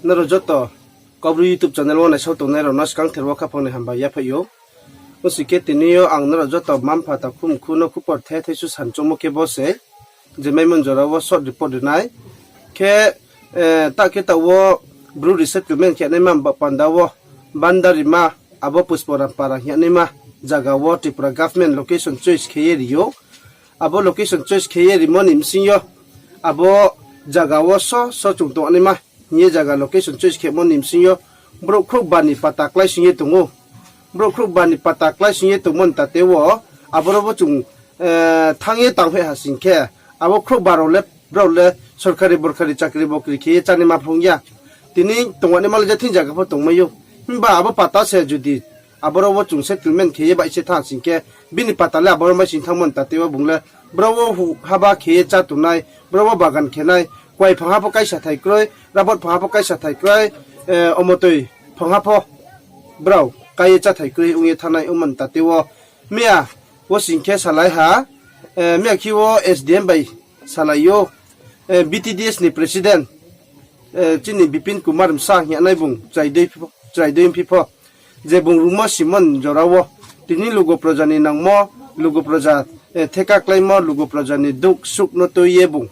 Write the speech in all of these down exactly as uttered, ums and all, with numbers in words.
Nrao joto Kaubru YouTube channel wo naisao tongnai rao no skangther wo khaphang ni hambai yaphaih ou. Ongsi khe tini yo ang nrao joto mma-mpha takhu mkhu no khupor the thaisu sanchongmo khe bo se, je maimon jora wo short report ri nai. Khe, ta khe taoh wo Bru resettlement khe naima ba panda wo Bandarima abo Pusporam para hing yagnaima zaga wo Tripura government location choice khe ye ri ou. Abo location choice khe ye rimo ni bsing yo abo zaga wo so so chung tongnaima hing ye zaga location choice khemo ni bsing yo brouh khrouhba ni pata kláisoing ye tong ou. Brouh khrouhba ni pata kláisoing ye tongmo ni tate wo aboro bo chung thanng ye tangpheh ha sing khe, abo khrouhba rao le, brao le sorkari borkari chakri bokri khe ye chánaima phrung ya. Tini tongnaima le je thing zaga pho tongmai ou. Himba abo pata se judi aboro wo chung settlement khe ye baih se thanng sing khe, bini pata le aboro mai sing thanngmo ni tate wo bung le, brao wo haba khe ye chá tongnai, brao wo bagan khe nai, kuai phangha pho kaisa thai kroi, rabot phangha pho kaisa thai kroi, omotoi phangha pho brao kai ye chá thai kroi ong ye thanngnai ongmo ni tate wo. Miya wo sing khe salai ha, miya khe wo S D M bai salai ou, B T D S ni president, chini Bipin Kumar bsa hing yagnai bung chrai dei phi pho, je bung rungmo simon jora wo tini lugo proja ni nangmo, lugo proja theka kláimo, lugo proja ni dukh sukh no tui ye bung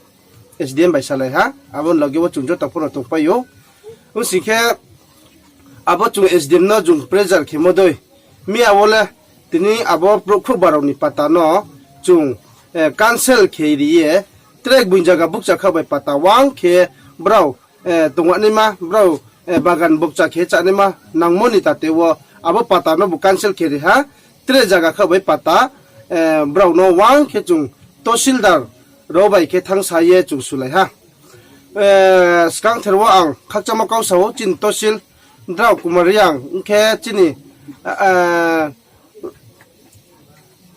S D M bai salai ha, abo ni loge wo chung joto pho no tongpai ou. Ongsi khe abo chung S D M no chung pressure khemo dei, miya wo le tini abo brouh khrouhba rao ni pata no chung cancel khe ri ye, tre gboing zaga bukcha khaoh bai pata wang khe brao tongnaima, brao bagan bukcha khe chánaima nangmo ni tate wo abo pata no bu cancel khe ri ha, tre zaga khaoh bai pata brao no wang khe chung tohsildar rao bai khe thanngsa ye chung sulai ha. Skangther wo ang khakchangmo kau sa ou, chini tohsil Drao Kumar Reang, ong khe chini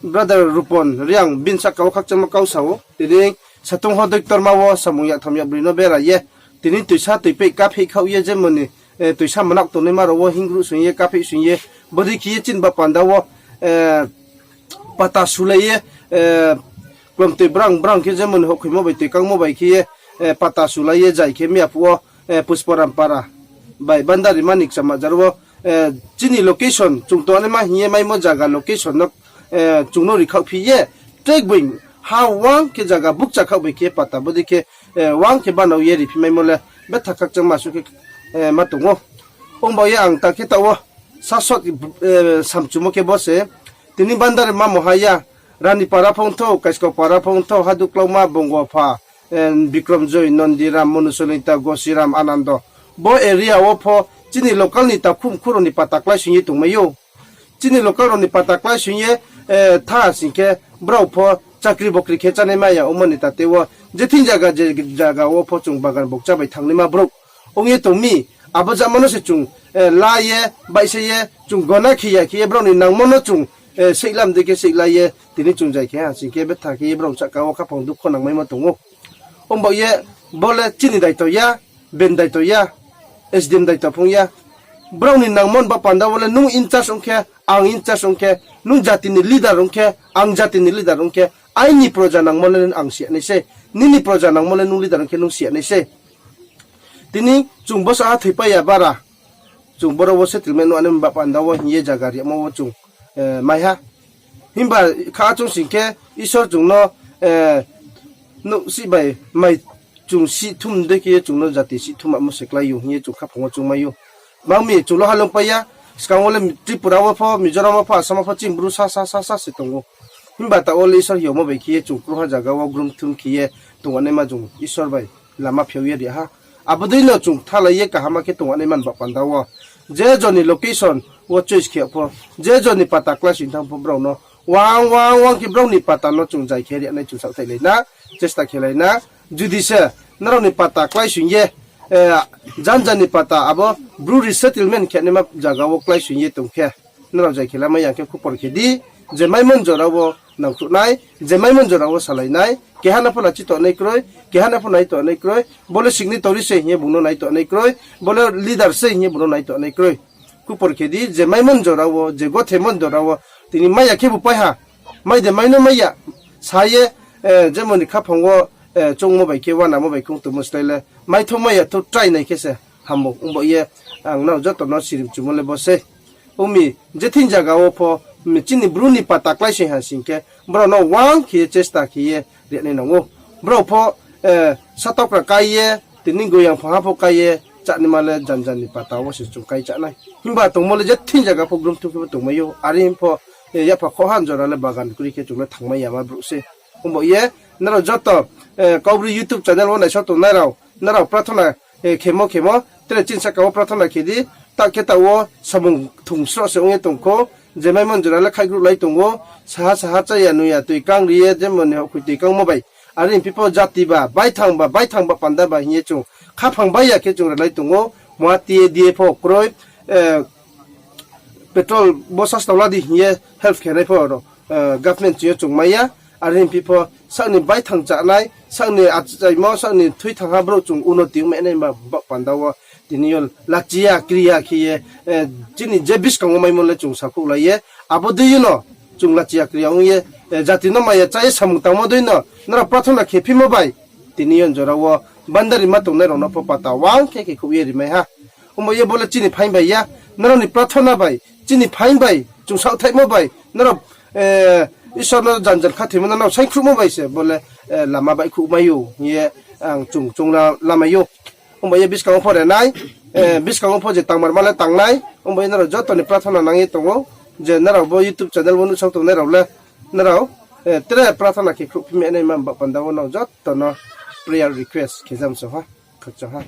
brother Rupon Reang, bini sahka wo khakchangmo kau sa ou. Tini satung ho doi ktorma wo samung yaktham yakbroi no bera ye, tini toisa toipeh kapheih khaoh ye, jemon ni toisa manaoh tongnaima rao wo hinggruh soing ye, kapheih soing ye, bodei khe ye chini ba panda wo pata sulai ye, klomtoi brang brang khe jemon ni houhkhoimo bai toi kangmo bai khe ye pata sulai ye zai khe miya phuh wo Pusporam para bai Bandarima ni kchama jara wo chini location chung tongnaima hing ye maimo zaga location no chung no rikhaohphi ye, tre gboing ha wang khe zaga bukcha khaoh bai khe pata bodei khe wang khe banao ye riphi maimo le betha khakchangma suh khe ma tong ou. Ongba ye ang ta khe taoh wo sasot samchumo khe bo se, tini Bandarima moha ya, Rani para pho ongthou, Kaiskau para pho ongthou, Haduklauma, Bongopha, Bikrom Joy, Nondiram, Monusolita, Gosiram, Anando. Bo area wo pho chini local ni takhu mkhu rao ni pata kláisoing ye tongmai ou. Chini local rao ni pata kláisoing ye thanng sing khe, brao pho chakri bokri khe chánaima ya ongmo ni tate wo, je thing zaga je zaga wo pho chung bagan bokcha bai thanngnaima brouh ong ye tong mi, abo jama no se chung la ye, baihsa ye, chung gona khe ya khe ye, brao ni nangmo no chung seihlam dei khe seihla ye, tini chung zai khe ha sing khe betha khe ye brao sahka wo khaphang dukho nangmaimo tong ou. Ongba ye bo le chini daito ya, bini daito ya, S D M daito phung ya. Brao ni nangmo ni ba panda wo le nung in charge ong khe, ang in charge ong khe, nung jati ni leader ong khe, ang jati ni leader ong khe, aini proja nangmo le ang si ya nai se, nini proja nangmo le nung leader ong khe nung si ya nai se. Tini chung bosa ha thoipai ya bara, chung boro wo settlement nuh ani ba panda wo hing ye zaga rimo wo chung mai ha. Himba kha chung sing khe Isor chung no nouhsih bai mai chung sihthum dei khe ye chung no jati sihthum amo se klái ou hing ye chung khaphang wo chung mai ou. Mang mi chung lo ha lungpai ya, skang wo le Tripura wo pho, Mizoram wo pho, Assam wo pho chini Bru sa sa sa sa se tong ou. Himba taoh wo le Isor hiyamo bai khe ye chung krungha zaga wo grumthum khe ye tongnaima chung Isor bai lama phiao ye ri ha. Abo dei no chung kthalai ye kaham khe tongnaima ni ba panda wo, je joni location wo choice khe pho, je joni pata kláisoing thanng pho, brao no wang wang wang khe brao ni pata no chung zai khe ri nai chung saohthailai na, chesta khelai na. Judi se nrao ni pata kláisoing ye, janja ni pata abo Bru resettlement khe naima zaga wo kláisoing ye tong khe, nrao zai khe lamai ya khe khupor khe di, je maimon jora wo nangkhruh nai, je maimon jora wo salai nai, keha no pho lachi tongnai kroi, keha no pho nai tongnai kroi, bo le signatory se hing ye bung no nai tongnai kroi, bo le leader se hing ye bung no nai tongnai kroi. Khupor khe di, je maimon jora wo, je gothemon jora wo, tini mai ya khe bu pai ha, mai de mai no mai ya, sa ye, jemon ni khaphang wo choungmo bai khe, uanamo bai khe ong tongmo slái le maithou mai ya thou try nai khe se hambo. Ongba ye ang nrao joto no sirimchumo le bo sei. Ong mi, je thing zaga wo pho, chini Bru ni pata kláisoing ha sing khe, brao no uang khe ye chesta khe ye rinai nang ou. Brao pho satokra kái ye, tini goyang phangha pho kái ye, chánaima le janjan ni pata wo se chung kái chá nai. Himba tongmo le je thing zaga pho grum thum khe pho tongmai ou. Are pho, yapha khoha jora le bagan kri khe chung le thanngmai yama brouh sei. Ongba ye, nrao joto, Kaubru YouTube channel wo naisao tongnai rao, nrao prathona khemo khemo, tre chini sahka wo prathona khe di, ta khe taoh wo samung thung sroh se ong ye tong kho, je maimo jora le khaihgruhlai tong ou, saha saha cháya nuya toi kang ri ye, jemon ni houhkhoi toi kangmo bai. Are ni phi pho jati ba, baithang ba, baithang ba panda ba hing ye chung khaphang bai ya khe chung ralai tong ou, muha T A D A pho kroi, petrol bo sastao la di hing ye help khe nai pho, government ching yo chung mai ya. Are ni phi pho sak ni baithang chánai, sak ni achaimo, sak ni thui thangha brouh chung unoti ongmai nai ba, ba panda wo tini yo lachiya kriya khe ye, chini je buskang wo maimo le chung sakhouhlai ye, abo dei yo no chung lachiya kriya ong ye, jati no maya chá ye samung tangmo dei no nrao prathona khe phimo bai, tini yo jora wo bandari ma tongnai rao no pho pata uang khe khe khouh ye rimai ha. Ongba ye bo le chini phaing bai ya, nrao ni prathona bai, chini phaing bai chung saohthaihmo bai, nrao Isor no janjan khathoimo no nrao saingkhruhmo bai se bo le lama baihkhouh mai ou hing ye ang chung chung la, lamai ou. Ongba ye buskang wo pho renai, buskang wo pho je tangmarma le tangnai, ongba ye nrao joto ni prathona nang ye tong ou, je nrao bo YouTube channel wo nuhsao tongnai rao le, nrao tre prathona khe khruhphi mai nai ma ba panda wo nrao joto no prayer request khe jam so ha, khakchang ha.